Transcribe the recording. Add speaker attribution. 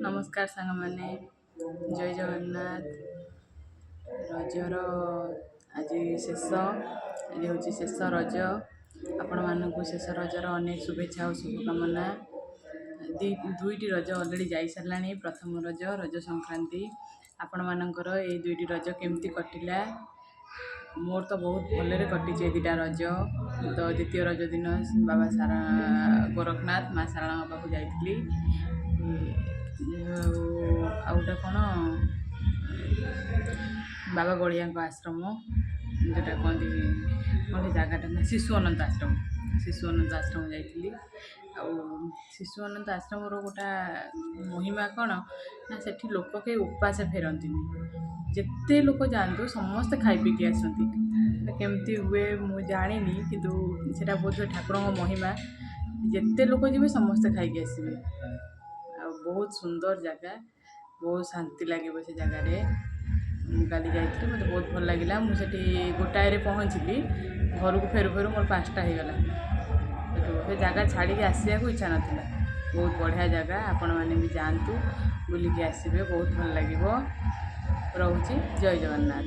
Speaker 1: ନମସ୍କାର ସାଙ୍ଗମାନେ, ଜୟ ଜଗନ୍ନାଥ। ରଜର ଆଜି ଶେଷ, ଆଜି ହେଉଛି ଶେଷ ରଜ। ଆପଣମାନଙ୍କୁ ଶେଷ ରଜର ଅନେକ ଶୁଭେଚ୍ଛା ଓ ଶୁଭକାମନା। ଦୁଇଟି ରଜ ଅଲରେଡ଼ି ଯାଇସାରିଲାଣି। ପ୍ରଥମ ରଜ, ରଜ ସଂକ୍ରାନ୍ତି। ଆପଣମାନଙ୍କର ଏଇ ଦୁଇଟି ରଜ କେମିତି କଟିଲା? ମୋର ତ ବହୁତ ଭଲରେ କଟିଛି ଏ ଦୁଇଟା ରଜ। ତ ଦ୍ୱିତୀୟ ରଜ ଦିନ ବାବା ସାରା ଗୋରଖନାଥ, ମା ଶାରଳାଙ୍କ ପାଖକୁ ଯାଇଥିଲି। ଆଉ ଗୋଟେ କ'ଣ, ବାବା ବଳିଆଙ୍କ ଆଶ୍ରମ ଯେଉଁଟା କୁହନ୍ତି, କ'ଣ ସେ ଜାଗାଟା ନା, ଶିଶୁ ଅନନ୍ତ ଆଶ୍ରମ। ଶିଶୁ ଅନନ୍ତ ଆଶ୍ରମ ଯାଇଥିଲି। ଆଉ ଶିଶୁ ଅନନ୍ତ ଆଶ୍ରମର ଗୋଟା ମହିମା କ'ଣ ନା, ସେଠି ଲୋକ କେହି ଉପାସ ଫେରନ୍ତିନି। ଯେତେ ଲୋକ ଯାଆନ୍ତୁ, ସମସ୍ତେ ଖାଇ ପିଇକି ଆସନ୍ତି। ସେଟା କେମିତି ହୁଏ ମୁଁ ଜାଣିନି, କିନ୍ତୁ ସେଇଟା ବୋଧହୁଏ ଠାକୁରଙ୍କ ମହିମା। ଯେତେ ଲୋକ ଯିବେ, ସମସ୍ତେ ଖାଇକି ଆସିବେ। ଆଉ ବହୁତ ସୁନ୍ଦର ଜାଗା, ବହୁତ ଶାନ୍ତି ଲାଗିବ ସେ ଜାଗାରେ। ମୁଁ କାଲି ଯାଇଥିଲି, ମୋତେ ବହୁତ ଭଲ ଲାଗିଲା। ମୁଁ ସେଠି 1ଟାରେ ପହଞ୍ଚିଲି, ଘରକୁ ଫେରୁ ଫେରୁ ମୋର 5ଟା ହେଇଗଲା। ସେଠୁ ସେ ଜାଗା ଛାଡ଼ିକି ଆସିବାକୁ ଇଚ୍ଛା ନଥିଲା। ବହୁତ ବଢ଼ିଆ ଜାଗା, ଆପଣମାନେ ବି ଯାଆନ୍ତୁ, ବୁଲିକି ଆସିବେ, ବହୁତ ଭଲ ଲାଗିବ। ରହୁଛି, ଜୟ ଜଗନ୍ନାଥ।